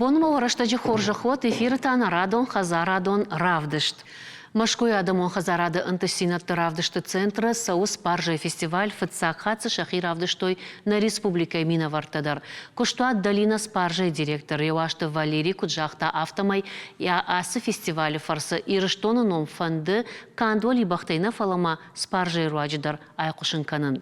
Бонмӕ рӕстӕджы хорзӕх уӕд, эфиры та нӕ радон хӕдзарадон равдыст. Мӕскуыйы адӕмон хӕдзарады ӕнтыстдзинӕдты равдысты центры цӕуы спаржӕйы фестиваль, фыццаг хатт дзы сӕхи равдыстой нӕ республикӕйы минӕвӕрттӕ дӕр. Куыстуат Долина спаржӕйы директор Реуазты Валерий куыд загъта, афтӕмӕй йӕ ацы фестивалы фӕрцы Ирыстоны ном фӕнды канд уӕлибӕхтӕй нӕ, фӕлӕ ма спаржӕйы руаджы дӕр айхъуысын кӕнын.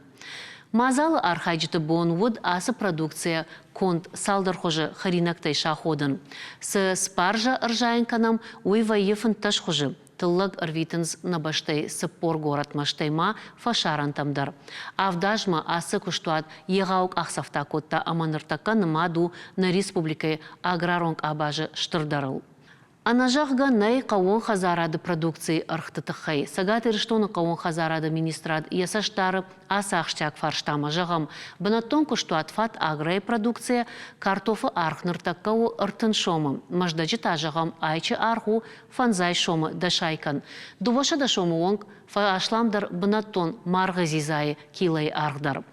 Мадзалы архайджыты бон уыд ацы продукцийӕ конд цалдӕр хуызы хӕринӕгтӕй саходын. Цы спаржӕ ӕрзайын кӕнӕм, уый вӕййы 15 хуызы. Тыллӕг ӕрвитынц нӕ бӕстӕйы 40 горӕтмӕ, стӕй ма фӕсарӕнтӕм дӕр. Авд азмӕ ацы куыстуат егъау къахдзӕфтӕ кодта ӕмӕ ныртӕккӕ нымад у нӕ республикӕйы аграрон къабазы стырдӕрыл. Ӕнӕзӕгъгӕ нӕй хъӕууон хӕдзарады продукцийы ӕргъты тыххӕй. Цӕгат Ирыстоны хъӕууон хӕдзарады министрад йӕ цӕст дары ацы ахсджиаг фарстамӕ. Зӕгъӕм, бынӕттон куыстуат Фат-Агро-йы продукцийӕ картофы аргъ ныртӕккӕ у 30 сомы. Мӕздӕджы та, зӕгъӕм, айчы аргъ у фӕндзай сомы дӕсайкӕн. 200 сомы онг фӕасламдӕр бынӕттон маргъы дзидзайы килойы аргъ дӕр.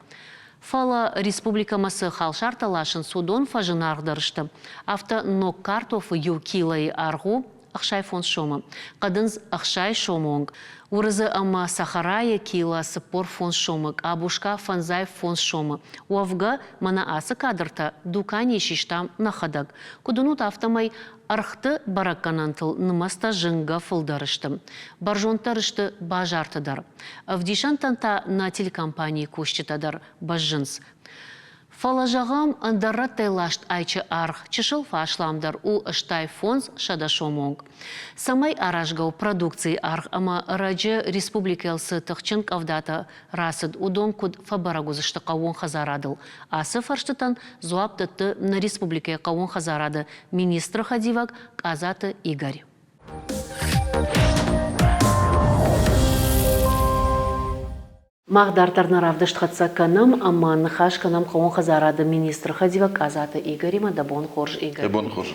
Фӕлӕ республикӕмӕ цы халсартӕ ласынц, уыдон фӕзынаргъдӕр сты. Афтӕ ног картофы иу килойы аргъ у 65 сомы, хъӕдындз 60 сомы онг, уырыдзы ӕмӕ цӕхӕрайы кило 45 сомы, къабуска 55 сомы. Уӕвгӕ, мӕнӕ ацы кадртӕ дуканийы систам нӕхӕдӕг. Куыд уынут, афтӕмӕй ӕргъты бӕрӕггӕнӕнтыл нымӕцтӕ зынгӕ фылдӕр сты. Бӕрзонддӕр сты базарты дӕр. Ӕвдисӕнтӕн та нӕ телекомпанийы кусджытӕ дӕр бӕззынц. Фӕлӕ, зӕгъӕм, ӕндӕр рӕттӕй ласт айчы аргъ чысыл фӕасламдӕр у 8500 сомы онг. Цӕмӕй аразгӕ у продукцийы аргъ ӕмӕ ӕрӕджы республикӕйыл цы тыхджын къӕвдатӕ рацыд, уыдон куыд фӕбӕрӕг уыдзысты хъӕууон хӕдзарадыл? Ацы фӕрстытӕн дзуапп дӕтты нӕ республикӕйы хъӕууон хӕдзарады министры хӕдивӕг Къадзаты Игорь. Мах дарддӕр нӕ равдыст хӕццӕ кӕнӕм ӕмӕ ныхас кӕнӕм хъӕууон хӕдзарады министры хӕдивӕг Къадзаты Игоримӕ. Дӕ бон хорз, Игорь. Дӕ бон хорз,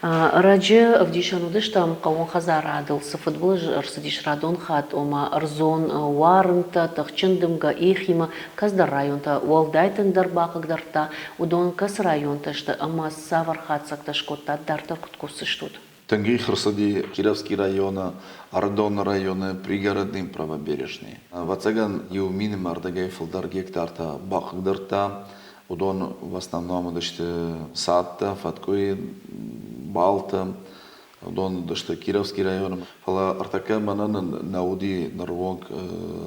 Ӕрӕджы ӕвдисӕн уыдыстӕм, хъӕууон хӕдзарадыл цы фыдбылыз ӕрцыдис радон хатт, ома ӕрдзон уарынтӕ, тыхджын дымгӕ, ихимӕ, кӕцыдӕр районтӕ уӕлдай тынгдӕр бахъыгдардта, уыдон кӕцы районтӕ сты ӕмӕ цавӕр хатдзӕгтӕ скодтат, дарддӕр куыд кусдзыстут? Тынг их ӕрцыди Кировский районы, Ӕрыдоны районы, Пригородный, Правобережный. Ӕвӕццӕгӕн, иу мины ӕрдӕгӕй фылдӕр гектартӕ бахъыгдардта. Уыдон в основном уыдысты цадтӕ, фӕткъуыйы балтӕ, уыдон уыдысты Кировский районы. Фӕлӕ ӕртӕккӕ мӕнӕн нӕ уыди ныры онг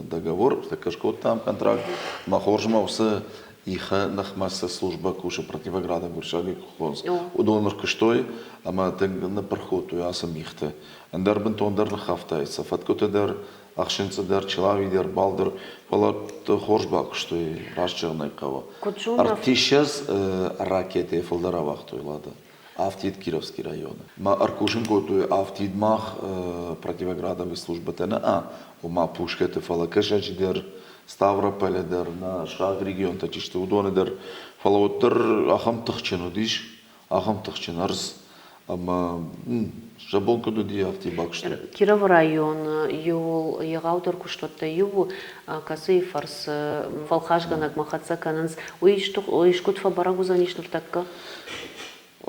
договор, ӕртӕккӕ скодтам контракт. Мӕ хорзмӕ уыцы ихы ныхмӕ цы службӕ кусы противоградом уырыссаг хонынц, уыдон ӕркуыстой ӕмӕ тынг ныппырх кодтой ацы мигъты. Ӕндӕр бынтондӕр ныххафтаид сӕ фӕткъуыты дӕр, ӕхсынцъы дӕр, чылауи дӕр, бал дӕр, фӕлӕ хорз бакуыстой, раст зӕгъын ӕй хъӕуы. Ӕртиссӕдз ракетӕйы фылдӕр ауагътой Лада афтид Кировский районы. Ма ӕркусын кодтой афтид мах противоградовый службӕтӕ нӕ, ома пушкӕты, фӕлӕ кӕсӕджы дӕр, Ставрополы дӕр, нӕ сыхаг регионтӕ чи сты, уыдоны дӕр. Фӕлӕ уӕддӕр ахӕм тыхджын уыдис, ахӕм тыхджын ӕрдз, ӕмӕ сӕ бон куыд уыди, афтӕ бакуыстой. Кировы районы иууыл егъаудӕр куыстуӕттӕй иу у, кӕцыйы фӕрцы фӕлхасгӕнӕгмӕ хӕццӕ кӕнынц. Уый искуыд фӕбӕрӕг уыдзӕнис ныртӕккӕ?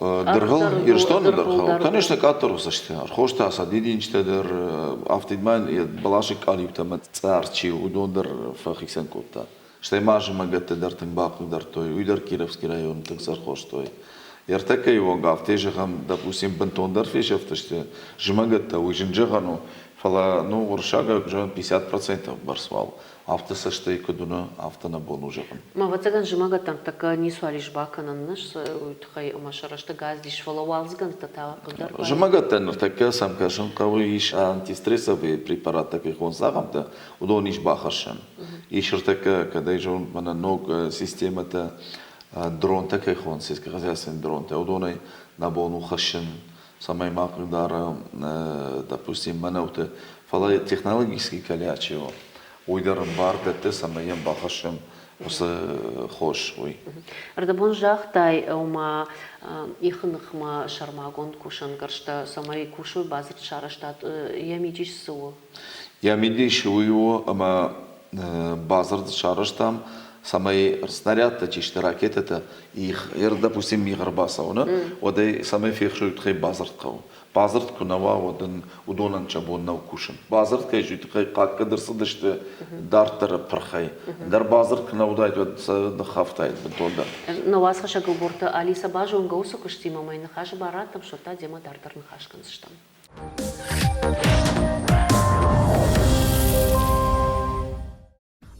Дыргъыл, Ирыстоны дыргъыл, конечно, къаддӕр уыдзысты. Ӕрхоста сӕ дидинджытӕ дӕр, афтид ма йӕ бӕласы къалиутӕ ӕмӕ цъар чи у, уыдон дӕр фӕхицӕн кодта. Стӕй ма зымӕгӕтты дӕр тынг бахъыгдардтой, уый дӕр Кировский районы тынг сӕрхостой. Ӕртӕккӕйы онг афтӕ зӕгъӕм, допустим, бынтондӕр фесӕфтысты зымӕгӕттӕ, уый зын зӕгъӕн у, фӕлӕ, ну, уырыссагау зӕгъӕм, 50% бӕрц уал. Афтӕ цӕстӕй куыд уыны, афтӕ нӕ бон у зӕгъын. Ӕвӕццӕгӕн, зымӕгӕттӕм тӕккӕ ницуал ис бакӕнӕн уый тыххӕй ӕмӕ сӕ рӕстӕг аздис, фӕлӕ уалдзыгӕндтӕ та хъыгдӕр вӕййынц. Зымӕгӕттӕ ныртӕккӕ сӕм кӕсын хъӕуы, ис антистрессовые препараттӕ кӕй хонынц, ахӕмтӕ, уыдон ис бахӕссӕн. Ис ныртӕккӕ, кӕд ӕй зонут, мӕнӕ ног системӕтӕ, дронтӕ кӕй хонынц, сельскохозяйственные дронтӕ, уыдонӕй нӕ бон у хӕссын, цӕмӕй ма хъыгдара, допустим, мӕнӕуты. Фӕлӕ технологический калячи у, уый дӕр ын бар дӕтты, цӕмӕй йӕм бахӕссӕм уыцы хос, уый. Ӕрдӕбон загътай, ома ихы ныхмӕ сӕрмагонд кусӕнгӕрзтӕ, цӕмӕй кусой бадзырд сарӕзтат, йӕ мидис цы у? Йӕ мидис уый у, ӕмӕ бадзырд сарӕзтам. цӕмӕй снарядтӕ чи сты, ракетӕтӕ, их, допустим, мигъ ӕрбацӕуыны, уӕд ӕй цӕмӕй фехсой, тыххӕй бадзырд хъӕуы. Бадзырд куы нӕ уа, уӕд ын уыдонӕн сӕ бон нӕу кусын. Бадзырд кӕй уый тыххӕй хъахъхъӕд ӕрцыдысты дарддӕры пырхӕй. Ӕндӕр бадзырд куы нӕ уыдаид, уӕд сӕ ныххафтаид бынтондӕр. Нӕ уацхӕссӕг Ӕлборты Алисӕ базонгӕ уыцы куыстимӕ ӕмӕ йын ныхасы бар раттӕм, суӕд демӕ дарддӕр ныхас кӕндзыстӕм.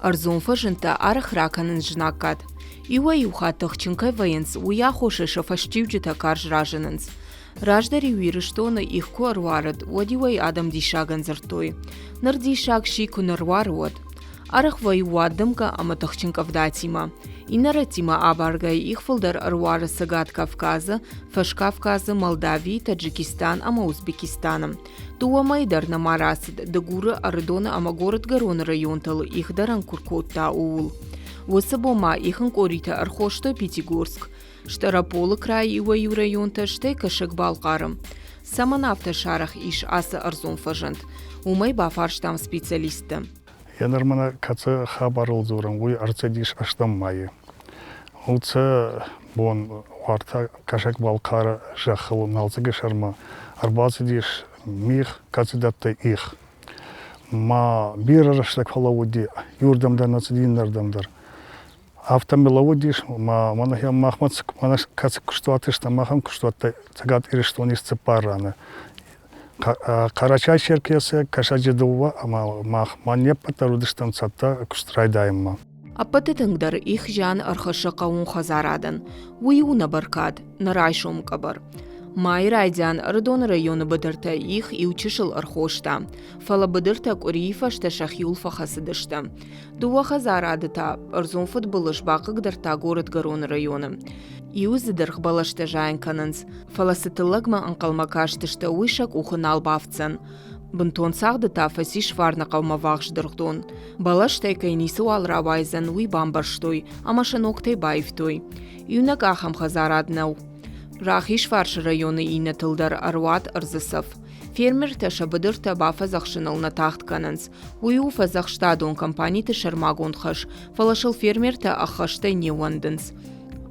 Ӕрдзон фӕзындтӕ арӕх ракӕнынц знаггад. Иуӕй-иу хатт тыхджын кӕй вӕййынц, уый аххосӕй сӕ фӕстиуджытӕ карз разынынц. Раздӕр-иу Ирыстоны их куы ӕруарыд, уӕд-иу ӕй адӕм диссагӕн дзырдтой. Ныр диссаг сси куы нӕ руары, уӕд. Арӕх вӕййы уаддымгӕ ӕмӕ тыхджын къӕвдатимӕ. Иннӕ рӕттимӕ абаргӕйӕ их фылдӕр ӕруары Цӕгат Кавказы, Фӕскавказы, Молдавийы, Таджикистан ӕмӕ Узбекистаны. Дыууӕ мӕйы дӕр нӕма рацыд, Дыгуры, Ӕрыдоны ӕмӕ Горӕтгӕроны районтыл их дӕрӕн куы ркодта, ууыл. Уыцы бон ма ихын къоритӕ ӕрхостой Пятигорск, Стъараполы крайы иуӕй-иу районтӕ, стӕй Кӕсӕг-Балхъары. Цӕмӕн афтӕ сарӕх ис ацы ӕрдзон фӕзынд? Уымӕй бафарстам специалистты. Йӕ ныр мӕнӕ кӕцы хабарыл дзурӕм, уый ӕрцыдис ӕстӕм мӕйы. Уыцы бон уартӕ Кӕсӕг-Балхъары зӕххыл Налцыкы сӕрмӕ ӕрбацыдис мигъ, кӕцыдӕттӕй их. Ма бирӕ рӕстӕг фӕлӕууыди иуырдӕм дӕр нӕ цыди, иннӕрдӕм дӕр. Афтӕ лӕууыдис, ма мӕнӕ махмӕ кӕцы куыстуаты стӕм, ахӕм куыстуӕттӕ Цӕгат Ирыстоны ис цыппар раны. Карачай-Черкесы, Кӕсӕджы дыууӕ ӕмӕ мах ма не ппӕт дӕр уыдыстӕм цӕттӕ куыст райдайынмӕ. Ӕппӕты тынгдӕр их зиан ӕрхӕссы хъӕууон хӕдзарадӕн. Уый у нӕ бӕркад, нӕ райсомы къӕбӕр. Майы райдиан Ӕрыдоны районы быдыртӕ их иу чысыл ӕрхоста, фӕлӕ быдыртӕ къуырийы фӕстӕ сӕхиуыл фӕхӕцыдысты. Дыууӕ хӕдзарады та ӕрдзон фыдбылыз бахъыгдардта Горӕтгӕроны районы. Иуы дзы дыргъбӕлӕстӕ зайын кӕнынц, фӕлӕ цы тыллӕгмӕ ӕнхъӕлмӕ кастысты, уый сӕ къухы нал бафтдзӕн. Бынтон цагъды та фӕцис Фарныхъӕумӕ ввахс дыргъдон. Бӕлӕстӕй кӕй ницыуал рауайдзӕн, уый бамбӕрстой ӕмӕ сӕ ногтӕй баивтой. Иунӕг ахӕм хӕдзарад нӕу. Рахизфарсы районы иннӕтыл дӕр ӕруад ӕрдзы цӕф. Фермертӕ сӕ быдыртӕ бафӕдзӕхсыныл нӕ тагъд кӕнынц. Уый у фӕдзӕхстадон компаниты сӕрмагонд хӕс, фӕлӕ сыл фермертӕ ӕххӕстӕй не ууӕндынц.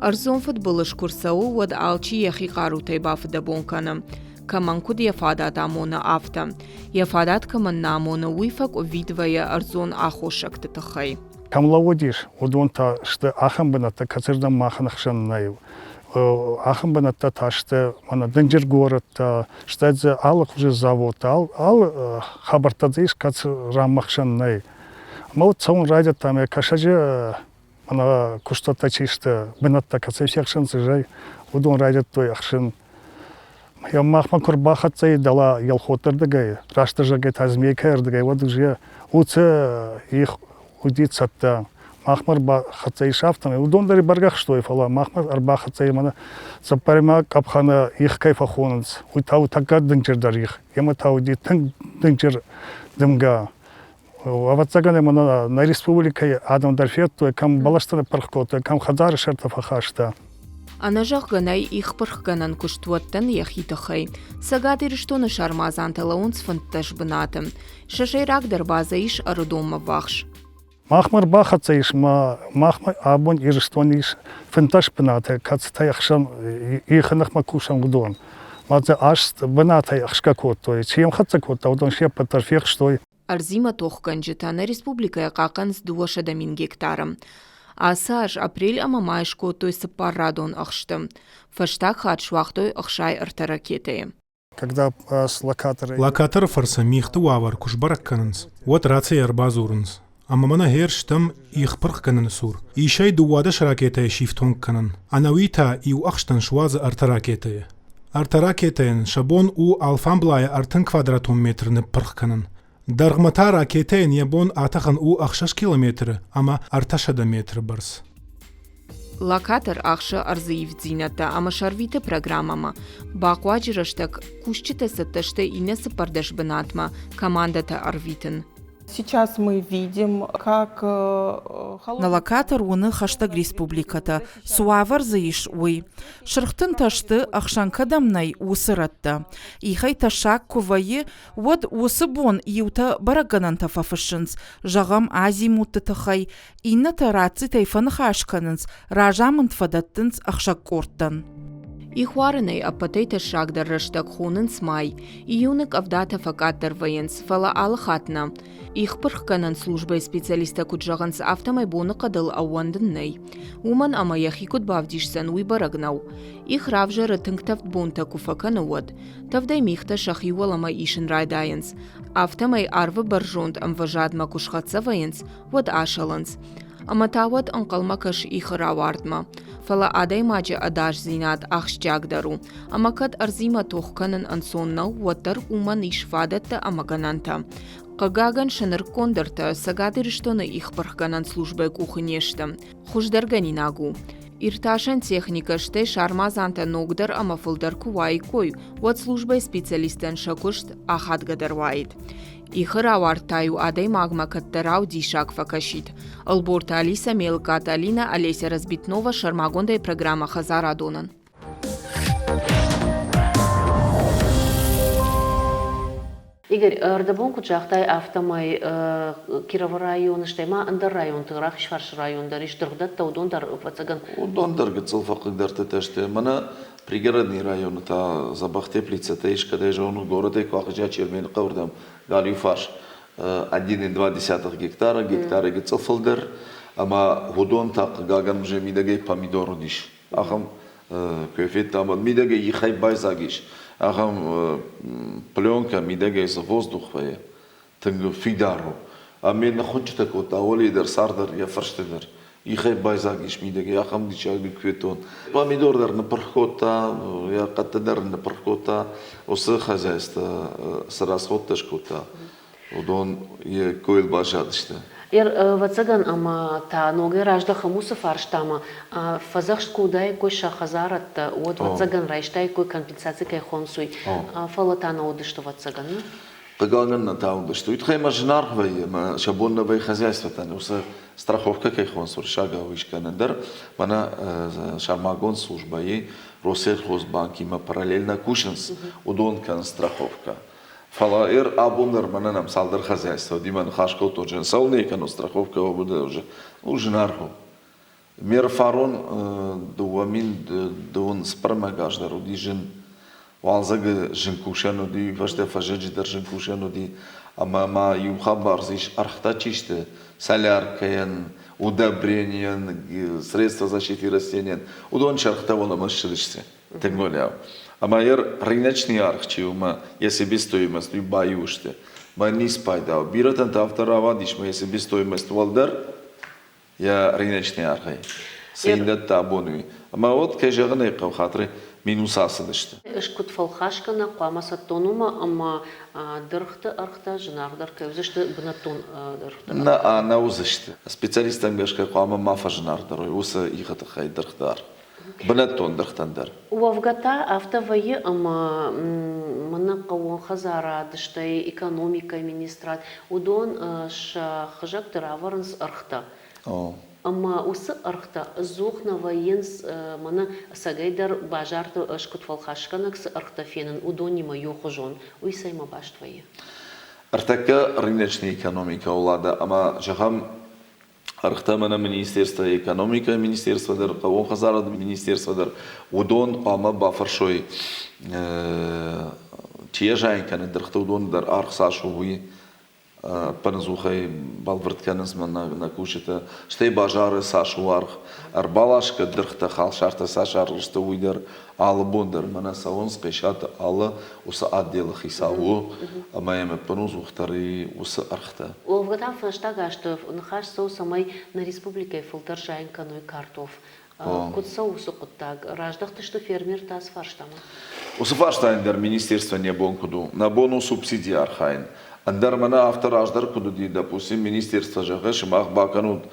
Ӕрдзон фыдбылыз куы рцӕуы, уӕд алчи йӕхи хъарутӕй бафыдӕбон кӕны. Кӕмӕн куыд йӕ фадат амоны, афтӕ. Йӕ фадат кӕмӕн нӕ амоны, уый фӕкъуыввид вӕййы ӕрдзон аххосӕгты тыххӕй. Кӕм лӕууыдис, уыдон та сты ахӕм бынӕттӕ, кӕцырдӕм махӕн ӕхсӕн нӕй. Ахӕм бынӕттӕ та сты мӕнӕ дынджыр горӕттӕ, стӕй дзы алы хуызы заводтӕ, алы хабӕрттӕ дзы ис, кӕцы ранмӕ хсӕн нӕй. Ӕмӕ уӕд цӕуын райдыдтам, йӕ кӕсӕджы мӕнӕ куыстуӕттӕ чи сты, бынӕттӕ кӕцӕй фехсынц, зӕй, уыдон райдыдтой ӕхсын. Махмӕ куы рбахӕццӕ и дӕлӕ Елхотты рдыгӕй, растдӕр зӕгъгӕ та Змейкӕйы рдыгӕй, уӕд уже уыцы их уыди цӕттӕ. Махмӕ ӕрбахӕццӕ ис афтӕмӕй. Уыдон дӕр бӕргӕ хстой, фӕлӕ махмӕ ӕрбахӕццӕ и мӕнӕ цыппӕрӕмӕ къӕпхӕны их кӕй фӕхонынц, уый та у тӕккӕ дынджырдӕр их. Емӕ та уыди тынг дынджыр дымгӕ. Ӕвӕццӕгӕн ӕмӕ нӕ республикӕйы адӕм дӕр федтой, кӕм бӕлӕстӕ ныппырх кодтой, кӕм хӕдзары сӕртӕ фӕхаста. Ӕнӕзӕгъгӕ нӕй ихпырхгӕнӕн куыстуӕттӕн йӕхи тыххӕй. Цӕгат Ирыстоны сармадзантӕ лӕууынц 15 бынаты. Сӕ сӕйрагдӕр базӕ ис Ӕрыдонмӕ ввахс. Махмӕ ӕрбахӕццӕ ис, махмӕ абон Ирыстоны ис 15 бынаты, кӕцытӕй ӕхсӕн ихы ныхмӕ кусӕн уыдон. Ма дзы аст бынатӕй ӕхсгӕ кодтой. Чи йӕм хӕццӕ кодта, уыдон се ппӕт дӕр фехстой. Ӕрдзимӕ тохгӕнджытӕ нӕ республикӕйы хъахъхъӕнынц 200 000 гектары. Ацы аз апрель ӕмӕ май скодтой цыппаррадон ӕхсты. Фӕстаг хатт суагътой 63 ракетӕйы. Когда с локаторы Локаторы фӕрцы мигъты уавӕр куы сбӕрӕг кӕнынц, уӕд рацийӕ ӕрбадзурынц. Ӕмӕ мӕнӕ гъер стӕм их пырх кӕныны цур. Исӕй 12 ракетӕйы сифтонг кӕнын. Ӕнӕуи та иу ӕхстӕн суадзы ӕртӕ ракетӕйы. Ӕртӕ ракетӕйӕн сӕ бон у алфамблайы 30 квадратон метры ныппырх кӕнын. Дӕргъмӕ та ракетӕйӕн йӕ бон атӕхын у 6 километры ӕмӕ 300 метры бӕрц. Локатор ахсы ӕрдзы ивддзинӕдтӕ ӕмӕ сӕрвиты программӕмӕ. Бахъуаджы рӕстӕг кусджытӕ цӕттӕ сты иннӕ 14 бынатмӕ командӕтӕ ӕрвитын. Сейчас мы видим, как Нӕ локатор уыны хӕстӕг республикӕтӕ, цы уавӕр дзы ис, уый. Сырх тынтӕ сты, ӕхсӕн кӕдӕм нӕй, уыцы рӕттӕ. Ихӕй тӕссаг куы вӕййы, уӕд уыцы бон иутӕ бӕрӕггӕнӕнтӕ фӕфыссынц, зӕгъӕм, азимутты тыххӕй, иннӕтӕ рацитӕй фӕныхас кӕнынц, разамынд фӕдӕттынц ӕхсӕг къордтӕн. Ихуарынӕй ӕппӕтӕй тӕссагдӕр рӕстӕг хонынц май. Июны къӕвдатӕ фӕкъаддӕр вӕййынц, фӕлӕ алы хатт нӕ. Ихпырхгӕнӕн службӕйы специалисттӕ куыд зӕгъынц, афтӕмӕй боныхъӕдыл ӕууӕндын нӕй. Уымӕн ӕмӕ йӕхи куыд бавдисдзӕн, уый бӕрӕг нӕу. Их равзӕры тынг тӕвд бонтӕ куы фӕкӕны, уӕд. Тӕвдӕй мигътӕ сӕхи уӕлӕмӕ исын райдайынц. Афтӕмӕй арвы бӕрзонд ӕмвӕзадмӕ куы схӕццӕ вӕййынц, уӕд асӕлынц. Ӕмӕ та уӕд ӕнхъӕлмӕ кӕс ихы рауардмӕ. Фӕлӕ адӕймаджы ӕдасдзинад ахсджиагдӕр у. Ӕмӕ кӕд ӕрдзимӕ тох кӕнын ӕнцон нӕу, уӕддӕр уымӕн ис фадӕттӕ ӕмӕ гӕнӕнтӕ. Хъыгагӕн, сӕ нырыккондӕртӕ Цӕгат Ирыстоны ихпырхгӕнӕн службӕйы къухы не сты. Хуыздӕргӕнинаг у. Иртасӕн техникӕ, стӕй сармадзантӕ ногдӕр ӕмӕ фылдӕр куы уаиккой, уӕд службӕйы специалисттӕн сӕ куыст ахадгӕдӕр уаид. Ихы рауард та-иу адӕймагмӕ кӕддӕрау диссаг фӕкӕсид. Ӕлборты Алисӕ, Мелыкаты Алинӕ, Олеся Разбитнова сӕрмагондӕй программӕ Хӕдзарадонӕн. Игорь, ӕрдӕбон куыд загътай, афтӕмӕй Кировы районы, стӕй ма ӕндӕр районты, Рахизфарсы район дӕр ис дыргъдӕттӕ, уыдон дӕр, ӕвӕццӕгӕн. Уыдон дӕр гыццыл фӕхъыгдӕрдтытӕ сты. Мӕнӕ Пригородный районы та дзӕбӕх теплицӕтӕ ис, кӕдӕй зонут, горӕтӕй куы ахиза Чермены хъӕуырдӕм галиу фарс 1,2 гектара, гектары гыццыл фылдӕр, ӕмӕ уыдон та, хъыгагӕн, уже мидӕгӕй помидор уыдис. Ахӕм куы федтам, уӕд мидӕгӕй ихӕй байдзаг ис. Ахӕм пленкӕ мидӕгӕй цы воздух вӕййы, тынг фидар у. Ӕмӕ ныххуынчъытӕ кодта уӕле дӕр, цар дӕр, йӕ фӕрсты дӕр. Ихӕй байдзаг ис мидӕгӕй, ахӕм диссаг куы федтон. Помидор дӕр ныппырх кодта, йӕ хъӕдтӕ дӕр ныппырх кодта. Уыцы хозяйство цы расходтӕ скодта, уыдон йӕ койыл баззадысты. Ӕвӕццӕгӕн, ӕмӕ та ногӕй раздӕхӕм уыцы фарстамӕ. Фӕдзӕхст куы уыдаиккой сӕ хӕдзарӕдтӕ, уӕд, ӕвӕццӕгӕн, райстаиккой компенсаци кӕй хонынц, уый. Фӕлӕ та нӕ уыдысты, ӕвӕццӕгӕн. Хъыгагӕн нӕ та уыдысты. Уый тыххӕй мӕ зынаргъ вӕййы, ӕмӕ сӕ бон нӕ вӕййы хозяйствотӕн уыцы страховкӕ кӕй хонынц уырыссагау искӕнын дӕр. Мӕнӕ сӕрмагонд службӕйы Россельхозбанкимӕ параллельно кусынц, уыдон кӕнынц страховкӕ. Фӕлӕ ӕр абон дӕр мӕнӕн ам цалдӕр хозяйство уыди, ныхас кодтон, цӕуылнӕ кӕнон страховкӕ, уже ну, зынаргъ у. Ме рфарон 2000 цыппӕрӕмаг аз дӕр уыди зын. Уалдзӕгы зын кусӕн уыди, фӕстӕ фӕззӕджы дӕр зын кусӕн уыди. Ӕмӕ ма иу хабар дзы ис, ӕргътӕ чи сты, соляркӕйӕн, удобренийӕн, средства защиты растенийӕн, уыдон сӕргътӕ уӕлӕмӕ ссыдысты. Тынг уӕлиау. Ӕмӕ йӕ рыночный аргъ чи у, мӕ йӕ себестоимость уый баиу сты. Мӕ ницы пайда у. Бирӕтӕн та афтӕ рауадис, мӕ йӕ себестоимость уӕлдӕр, йӕ рыночный аргъӕй. Цы йын дӕтты абон уый. Ӕмӕ уӕд, кӕй зӕгъын ӕй хъӕуы, хатыры минус ацыдысты. Ӕз куыд фӕлхасгӕнӕг хъуамӕ сӕттон уымӕ, ӕмӕ дыргъты ӕргътӕ зынаргъдӕр кӕй уыдзысты бынӕттон дыргъты? Нӕ, нӕ уыдзысты. Специалисттӕм гӕсгӕ хъуамӕ ма фӕзынаргъдӕр уой уыцы ихы тыххӕй дыргъты аргъ. Бынӕттон дыргътӕн дӕр. Уӕвгӕ та афтӕ вӕййы, ӕмӕ мӕнӕ хъӕууон хӕдзарад, стӕй экономикӕйы министрад, уыдон сӕ хызӕгты равӕрынц ӕргътӕ. Ӕмӕ уыцы ӕргътӕ ӕдзух нӕ вӕййынц, мӕнӕ ӕцӕгӕйдӕр базарты ӕз куыд фӕлхасгӕнӕг цы ӕргътӕ фенын, уыдонимӕ иухуызон. Уый цӕимӕ баст вӕййы? Ӕртӕккӕ рыночный экономикӕ Улада ӕмӕ, зӕгъӕм, ӕргътӕ мӕнӕ министерство, экономикӕйы министерство дӕр, хъӕууон хӕдзарады министерство дӕр, уыдон хъуамӕ бафӕрсой, чи йӕ зайын кӕны дыргъты, уыдон дӕр аргъ цас у, уый ӕппӕрдзухӕй бӕлвырд кӕнынц мӕнӕ нӕ кусджытӕ. Стӕй базары цас у аргъ, ӕрбаласгӕ дыргътӕ, халсартӕ цас аргъ сты, уый дӕр алы бон дӕр мӕнӕ цӕуынц Хъесаты алы уыцы отделы хицау у, ӕмӕ йӕм ӕппынудзухдӕр и уыцы ӕргътӕ. Уӕвгӕ та фӕстаг азты ныхас цӕуы, цӕмӕй нӕ республикӕйы фылдӕр зайын кӕной картоф. Куыд цӕуы уыцы хъуыддаг? Раздӕхтысты фермертӕ ацы фарстамӕ? Уыцы фарстайӕн дӕр министерствойӕн йӕ бон куыд у? Нӕ бон у субсиди архайын. Ӕндӕр мӕнӕ афтӕ раздӕр куыд уыди, допустим, министерство зӕгъы, сымах бакӕнут.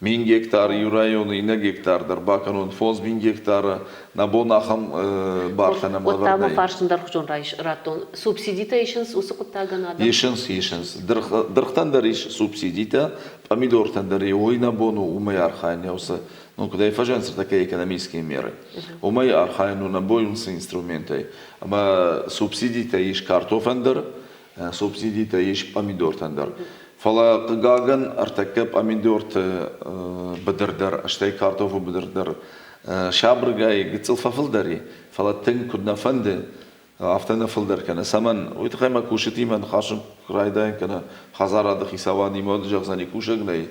1000 гектар иу районы, иннӕ гектар дӕр бакӕнон 5000 гектары, нӕ бон ахӕм бартӕ нӕм Уӕд та лӕвӕрд мӕ нӕй. фарст ӕндӕрхуызон раттон. Субсидитӕ исынц уыцы хъуыддагӕн адӕм? Исынц, исынц. Дыргътӕн дӕр ис субсидитӕ, пъамидортӕн дӕр уый нӕ бон у, уымӕй архайын уыцы, ну, куыдӕй фӕзӕнц такие экономические меры. Уымӕй архайын у нӕ бон уыцы инструментӕй. Ӕмӕ субсидитӕ ис картофӕн дӕр, субсидитӕ ис пъамидортӕн дӕр. Фӕлӕ, хъыгагӕн, ӕртӕккӕ пъамидорты быдыр дӕр, стӕй картофы быдыр дӕр сабыргай гыццыл фӕфылдӕр и, фӕлӕ тынг куыд нӕ фӕнды, афтӕ нӕ фылдӕр кӕны. Цӕмӕн? Уый тыххӕй мӕ кусджытимӕ ныхасын райдайын кӕны хӕдзарады хицауадимӕ, уӕд зӕгъдзӕни, кусӕг нӕй.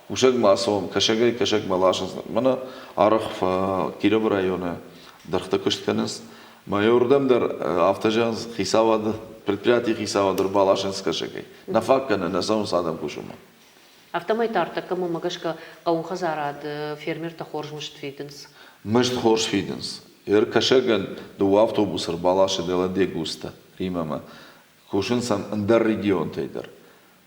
Кусӕг ма цӕуӕм, кӕсӕгӕй кӕсӕгмӕ ласынц. Мӕнӕ арӕх Кировы районы дӕргъты куыст кӕнынц. Мӕ уырдӕм дӕр афтӕ зӕгъынц, хицауады, предприятийы хицауад ӕрбаласынц кӕсӕгӕй. Нӕ фаг кӕны, нӕ цӕуынц адӕм кусынмӕ. Афтӕмӕй та ӕртӕккӕ мӕнмӕ гӕсгӕ хъӕуон хӕдзарады фермертӕ хорз мызд фидынц. Мызд хорз фидынц. Ӕркӕсӕгӕн дыууӕ автобус ӕрбаласы дӕлӕ Дегустӕ Римӕмӕ. Кусынц ӕм ӕндӕр регионтӕй дӕр.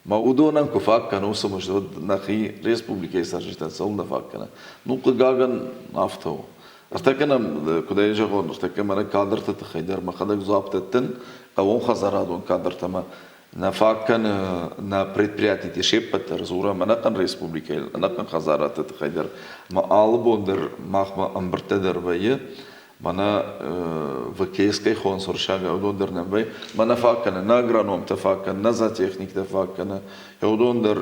Мӕ уыдонӕн куы фаг кӕны уыцы мызд, уӕд нӕхи республикӕйы цӕрджытӕн цӕуылнӕ фаг кӕны? Ну, хъыгагӕн, афтӕ у. Ӕртӕккӕ нӕм, куыд ӕй зӕгъон, ӕртӕккӕ мӕнӕ кадрты тыххӕй дӕр мӕхӕдӕг дзуапп дӕттын, хъӕууонхӕдзарадон кадртӕ мӕ нӕ фаг кӕны нӕ предприятити се ппӕт дӕр дзурӕм ӕнӕхъӕн республикӕйыл, ӕнӕхъӕн хӕдзарадты тыххӕй дӕр. Ӕмӕ алы бон дӕр махмӕ ӕмбырдтӕ дӕр вӕййы. Мӕнӕ ВКС-кӕй хонынц уырыссагау, уыдон дӕр нӕм вӕййы. Мӕнӕ фаг кӕны, нӕ агрономтӕ фаг кӕны, нӕ зоотехниктӕ фаг кӕны. Уыдон дӕр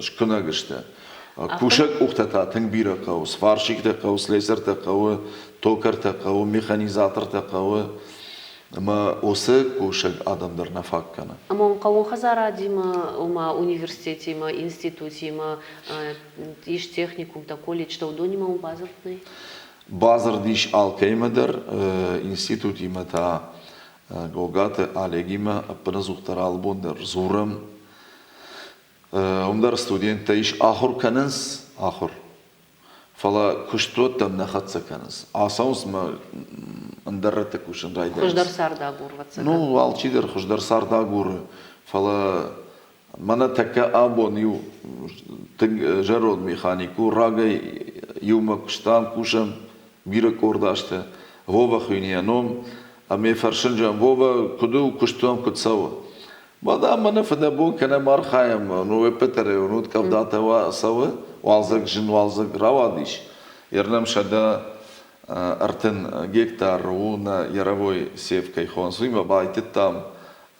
скуынӕг сты. Кусӕг къухтӕ та тынг бирӕ хъӕуы. Сварщиктӕ хъӕуы, слесартӕ хъӕуы, токартӕ хъӕуы, механизатортӕ хъӕуы. Ӕмӕ уыцы кусӕг адӕм дӕр нӕ фаг кӕны. Ӕмӕ уын хъӕууон хӕдзарадимӕ, ома университетимӕ, институтимӕ ис техникумтӕ, колледжтӕ, уыдонимӕ уын бадзырд нӕй? Бадзырд ис алкӕимӕ дӕр, институтимӕ та Гогаты Олегимӕ ӕппынӕдзухдӕр алы бон дӕр дзурӕм. Уым дӕр студенттӕ ис, ахуыр кӕнынц, ахуыр. Фӕлӕ куыстуӕттӕм нӕ хӕццӕ кӕнынц. Ацӕуынц мӕ ӕндӕр рӕтты кусын райдайынц. Хуыздӕр цард агур, ӕвӕццӕгӕн. Ну, алчидӕр хуыздӕр цард агуры, фӕлӕ мӕнӕ тӕккӕ абон иу тынг зӕронд механик у, рагӕй иумӕ куыстам, кусӕм бирӕ къорд азты. Вова хуыйны йӕ ном. Ӕмӕ фӕрсын зӕгъӕм, Вова, куыд у, куыст уӕм куыд цӕуы? Мадам, мӕнӕ фыдӕбон кӕнӕм, архайӕм, ну, ӕппӕтдӕр уынут, къӕвдатӕ цӕуы, уалдзӕг зын уалдзӕг рауадис. Ернӕм 130 гектар у нӕ яровой сев кӕй хонынц, уый байтыдтам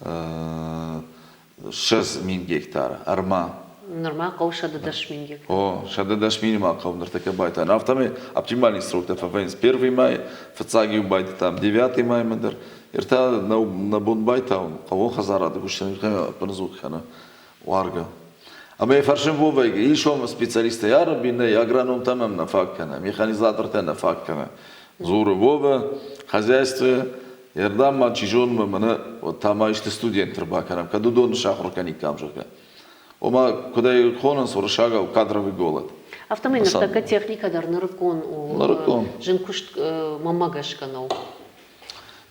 20 000 гектары ӕрма. Нырма хъӕуы 110 000 гектар. О, 110 000 ма хъӕуы ныртӕккӕ байтайын. Афтӕмӕй оптимальный сроктӕ фӕвӕййынц. Первый май, фыццаг-иу байтыдтам девятый маймӕ дӕр. Ӕртӕ нӕ бон байтауын, хъӕууон хӕдзарады куыстӕн ӕппынӕдзух кӕны уаргӕ. Ӕмӕ фӕрсын Вовӕйы, ис уӕм специалисттӕ арӕби нӕй, агрономтӕ мӕм нӕ фаг кӕны, механизатортӕ нӕ фаг кӕны. Дзуры Вова, хозяйство Ердӕм ма чи зоны, мӕнӕ та ма исты студент ӕрбакӕнӕм, кӕд уыдоны сахуыр кӕниккам, зӕгъгӕ. Ома, куыд ӕй хонынц уырыссагау, кадровый голод. Афтӕмӕй ныртӕккӕ техникӕ дӕр нырыккон у. Нырыккон. Зын куыст мӕнмӕ гӕсгӕ нӕу.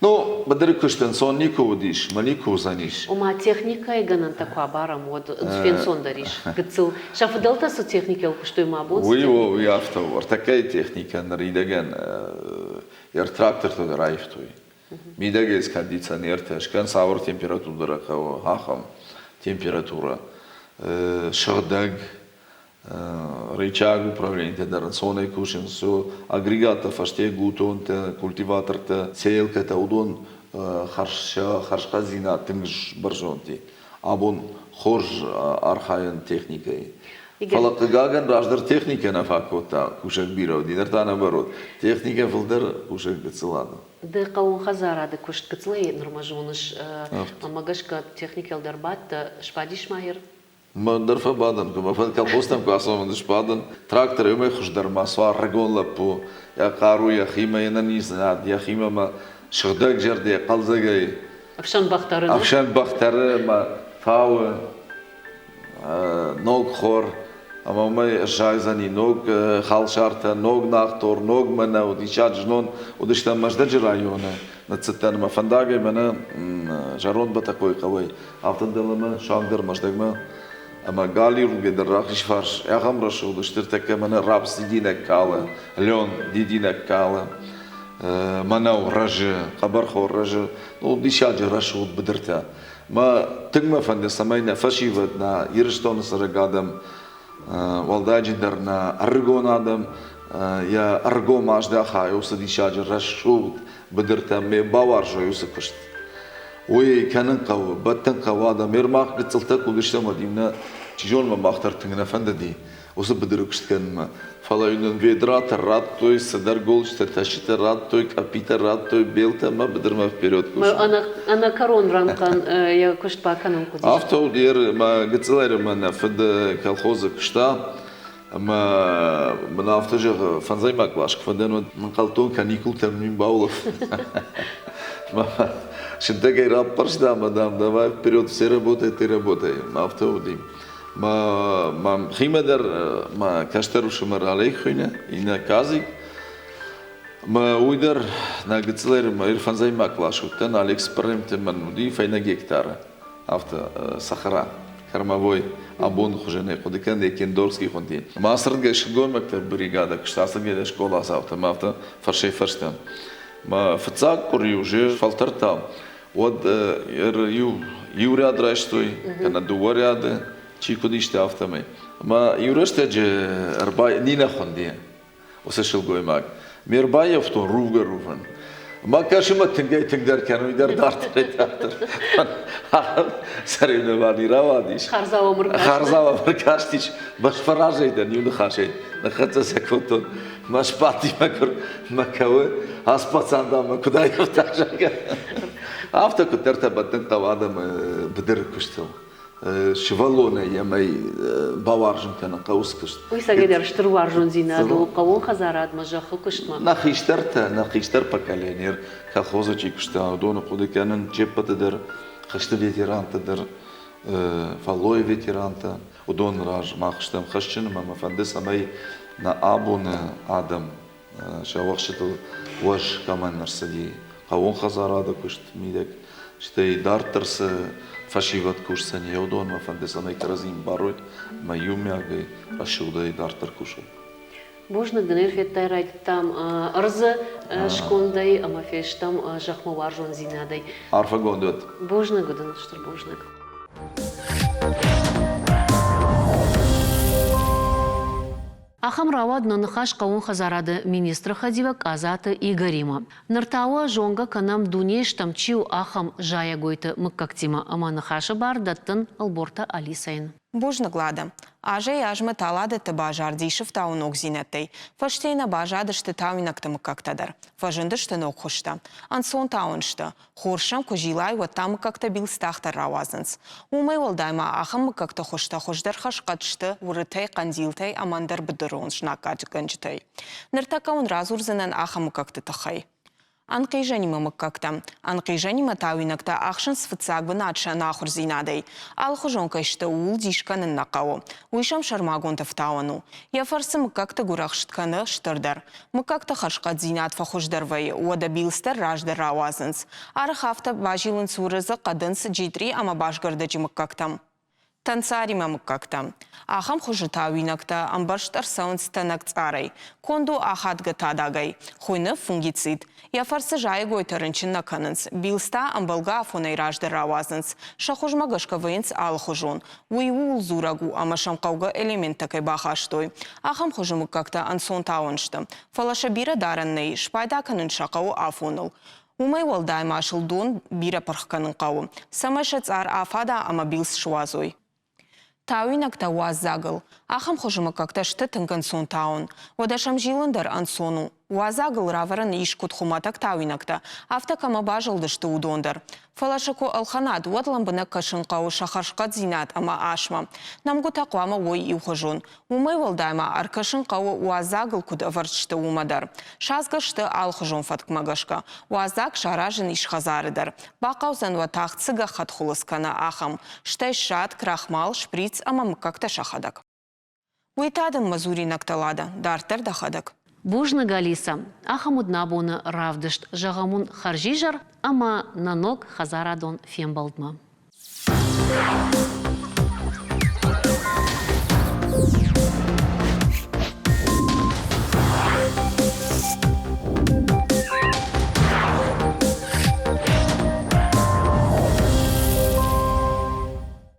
Ну, быдыры куыст ӕнцон никуы уыдис, мӕ никуы уыдзӕнис. Ома, техникӕйы гӕнӕнтӕ куы абарӕм, уӕд фенцондӕр ис гыццыл. Сӕ фыдӕлтӕ цы техникӕйыл куыстой, ма абон цы Уый у, уый афтӕ у. Ӕртӕккӕйы техникӕ ныридӕгӕн йӕ трактортӕ дӕр аивтой. Мидӕгӕй кондиционертӕ, скӕн цавӕр температурӕ хъӕуы, ахӕм температурӕ. Сыгъдӕг, рычаг управленитӕ дӕр ӕнцонӕй кусынц. Агрегаттӕ фӕсте гутонтӕ, культиватортӕ, сеялкӕтӕ, уыдон хӕрзхъӕддзинад тынг бӕрзонд и. Абон хорз архайӕн техникӕйы. Фӕлӕ хъыгагӕн раздӕр техникӕ нӕ фаг кодта, кусӕг бирӕ уыди, ныр та наоборот. Техникӕ фылдӕр, кусӕг гыццыл адӕм. Ды хъӕууон хӕдзарады куыст гыццылӕй нырмӕ зоныс, ӕмӕ гӕсгӕ техникӕйыл дӕр бадтӕ, сбадис ма йӕ? Мӕн дӕр фӕбадӕн, куы мӕ колхозтӕм куы ацӕуӕм, сбадын. Трактор уымӕй хуыздӕр ма суа ӕрыгон лӕппу, йӕ хъару йӕхимӕ, йе нӕниздзинад йӕхимӕ мӕ сыгъдӕг зӕрдӕ хъӕлдзӕгӕй. Ӕфсӕн бӕхтӕры. Ӕфсӕн бӕхтӕры мӕ фауы ног хор, ӕмӕ уымӕй сзайдзӕни ног халсартӕ, ног нагътор, ног мӕнӕу. Диссаджы знон уыдыстӕм Мӕздӕджы районы, ныццыдтӕн ӕмӕ фӕндагӕй мӕнӕ зӕронд Бӕтӕхъойы хъӕуӕй афтӕ дӕлӕмӕ, суангдӕр Мӕздӕгмӕ. Ӕмӕ галиуырдыгӕй дӕр рахиз фарс ахӕм рӕсугъд стыр тӕккӕ мӕнӕ рапс дидинӕг калы, лен дидинӕг калы, мӕнӕу рӕзы, хъӕбӕрхор рӕзы. Ну, диссаджы рӕсугъд быдыртӕ. Мӕ тынг мӕ фӕнды, цӕмӕй нӕ фӕсивӕд, нӕ Ирыстоны цӕрӕг адӕм, уӕлдайджындӕр нӕ ӕрыгон адӕм йӕ ӕргом аздӕха уыцы диссаджы рӕсугъд быдыртӕм, ме бауарзой уыцы куыст. Уый кӕнын хъӕуы, бӕттын хъӕуы адӕм. Ермах гыццылтӕ куы уыдыстӕм, уӕд иу нӕ, чи зоны, мах дӕр тынг нӕ фӕндыди уыцы быдыры куыст кӕнынмӕ. Фӕлӕ нын ведратӕ радтой, цыдӕр голджытӕ, тӕсчъытӕ радтой, къӕпитӕ радтой, белтӕ ӕмӕ быдырмӕ вперед кусын. Ӕнӕкӕрон рӕнхъӕн йӕ куыст бакӕнын хъуыдис. Афтӕ уыд мӕ гыццылӕй мӕ фыд колхозы куыста. Ӕмӕ мын афтӕ зӕгъы, фӕндзӕймаг кълас куы фӕдӕн, уӕд ӕнхъӕлдтон каникултӕм мин баулӕф. Сындӕгӕй раппӕрста ӕмӕ, дам, давай вперед, все работай, ты работай. Афтӕ уыди. Мӕ мӕхимӕ дӕр мӕ кӕстӕр ӕфсымӕр Олег хуыйны, иннӕ Казик. Мӕ уый дӕр нӕ гыццылӕй мӕ фӕндзӕймаг кълас уыдтӕн, Алекс Премты мӕн уыди фӕйнӕ гектары. Афтӕ сахара кормовой абоны хуызӕнӕй хъуыды кӕн Екендорский хуынди. Ма ацырдгӕй сылгоймӕгты бригадӕ куыста, ацырдгӕй скъоладзаутӕ, ма афтӕ фӕрсӕй-фӕрстӕм. Мӕ фыццаг къуыри уже фӕлтӕрдтам, уӕд иу, иу ряд райстой, кӕнӕ дыууӕ ряды, чи куыд исты, афтӕмӕй. Ӕмӕ иу рӕстӕджы ӕрбай Нинӕ хуынди, уыцы сылгоймаг. Ме рбаййӕфтон рувгӕ-рувын. Мӕ кӕсы мӕ тынгӕй-тынгдӕр кӕны, уый дӕр дарддӕрӕй-дарддӕр. Ахӕм соревновани рауадис. Хардзау ӕркастис. Мӕ фӕразӕй дӕн иу ныхасӕй. Ныххӕццӕ сӕ кодтон. Мӕ сбадти мӕ куыр, мӕ кӕуы. Ацы пацан дам мӕ куыд аивта, зӕгъгӕ. Афтӕ куыддӕртӕ бӕттын хъӕуы адӕмы быдыры куыстыл. Сывӕллонӕй йӕм ӕй бауарзын кӕнын хъӕуы куыст. Уый цӕгӕйдӕр стыр уарзондзинад у хъӕууон хӕдзарадмӕ, зӕххы куыстмӕ. Нӕ хистӕртӕ, нӕ хистӕр поколение колхозы чи куыста, уыдоны хъуыды кӕнын ce ппӕты дӕр, хӕсты ветерантӕ дӕр, фӕллойы ветерантӕ. Уыдоны раз мах стӕм хӕсджын ӕмӕ мӕ фӕнды, цӕмӕй нӕ абоны адӕм сӕ уӕхсчытыл уӕз кӕмӕн ӕрцыди, хъӕууон хӕдзарады куыст мидӕг, стӕй дарддӕр цы фӕсивӕд кусдзӕни, уыдонмӕ фӕнды, цӕмӕй кӕрӕдзи ӕмбарой ӕмӕ иумиагӕй рӕсугъдӕй дарддӕр кусой. Бузныг дын, федтай райдыдтам ӕрдзы скондӕй ӕмӕ фестӕм зӕхмӕ уарзондзинадӕй. Арфӕгонд уӕд. Бузныг дын, стыр бузныг. Ахӕм рауад нӕ ныхас хъӕууон хӕдзарады министры хӕдивӕг Къадзаты Игоримӕ. Ныр та уӕ зонгӕ кӕнӕм дунейы стӕм чи у, ахӕм зайӕгойты мыггӕгтимӕ ӕмӕ ныхасы бар дӕттын Ӕлборты Алисӕйӕн. Бузныг, Лада. Азӕй-азмӕ таладӕтты базар дисы фтауы ногдзинӕдтӕй. Фӕстейы нӕ баззадысты тауинӕгты мыггӕгтӕ дӕр. Фӕзындысты ног хуызтӕ. Ӕнцон тауын сты. Хорз сӕм куы зилай, уӕд та мыггӕгтӕ билцдагъдӕр рауадзынц. Уымӕй уӕлдай ма ахӕм мыггӕгты хуызтӕ хуыздӕр хӕрзхъӕд сты уырытӕй, хъӕндилтӕй ӕмӕ ӕндӕр быдырон знаггадгӕнджытӕй. Ныртӕккӕ уын радзурдзынӕн ахӕм мыггӕгты тыххӕй. Ӕнхъизӕнимӕ мыггӕгтӕ. Ӕнхъизӕнимӕ тауинӕгтӕ ахсынц фыццаг бынат сӕ ӕнахуырдзинадӕй. Алыхуызон кӕй сты, ууыл дис кӕнын нӕ хъӕуы. Уый сӕм сӕрмагонд ӕфтауӕн у. Йӕ фӕрцы мыггӕгты гуырахст кӕны стырдӕр. Мыггӕгты хӕрзхъӕддзинад фӕхуыздӕр вӕййы, уӕдӕ билцдӕр раздӕр рауадзынц. Арӕх афтӕ базилынц уырыдзы, хъӕдындз, джитъри ӕмӕ басгӕрдӕджы мыггӕгтӕм. Тӕнцаримӕ мыггӕгтӕ. Ахӕм хуызы тауинӕгтӕ ӕмбӕрзт ӕрцӕуынц тӕнӕг цъарӕй, конд у ахадгӕ тадагӕй, хуыйны фунгицид. Йӕ фӕрцы зайӕгойтӕ рынчын нӕ кӕнынц, билцтӕ ӕмбӕлгӕ афонӕй раздӕр рауадзынц, сӕ хуызмӕ гӕсгӕ вӕййынц алыхуызон. Уый ууыл дзурӕг у, ӕмӕ сӕм хъӕугӕ элементтӕ кӕй бахастой. Ахӕм хуызы мыггӕгтӕ ӕнцон тауӕн сты, фӕлӕ сӕ бирӕ дарӕн нӕй, спайда кӕнын сӕ хъӕуы афоныл. Уымӕй уӕлдай ма сыл дон бирӕ пырх кӕнын хъӕуы, цӕмӕй сӕ цъар афада ӕмӕ билцъ суадзой. Тауинӕгтӕ уадздзагыл. Ахӕм хуызы мыггӕгтӕ сты тынг ӕнцон тауын. Уӕдӕ сӕм зилын дӕр ӕнцон у. Уадзагыл равӕрӕн ис куыд хуымӕтӕг тауинӕгтӕ, афтӕ кӕмӕ базылдысты, уыдон дӕр. Фӕлӕ сӕ куы ӕлхӕнат, уӕд лӕмбынӕг кӕсын хъӕуы сӕ хӕрзхъӕддзинад ӕмӕ асмӕ. Нӕмгуытӕ хъуамӕ уой иухуызон. Уымӕй уӕлдай ма ӕркӕсын хъӕуы, уадздзагыл куыд ӕвӕрд сты, уымӕ дӕр. Садзгӕ сты алыхуызон фӕткмӕ гӕсгӕ. Уадздзаг саразын ис хӕдзары дӕр. Бахъӕудзӕн уӕ тагъд цы гӕххӕтт хуылыдз кӕна, ахӕм. Стӕй ссад, крахмал, шприц ӕмӕ мыггӕгтӕ сӕхӕдӕг. Уый та дын мӕ дзуринӕгтӕ, Лада, дарддӕр дӕхӕдӕг. Бузныг, Алиса. Ахӕм уыд нӕ абоны равдыст. Зӕгъӕм уын хӕрзизӕр ӕмӕ нӕ ног хӕдзарадон фембӕлдмӕ.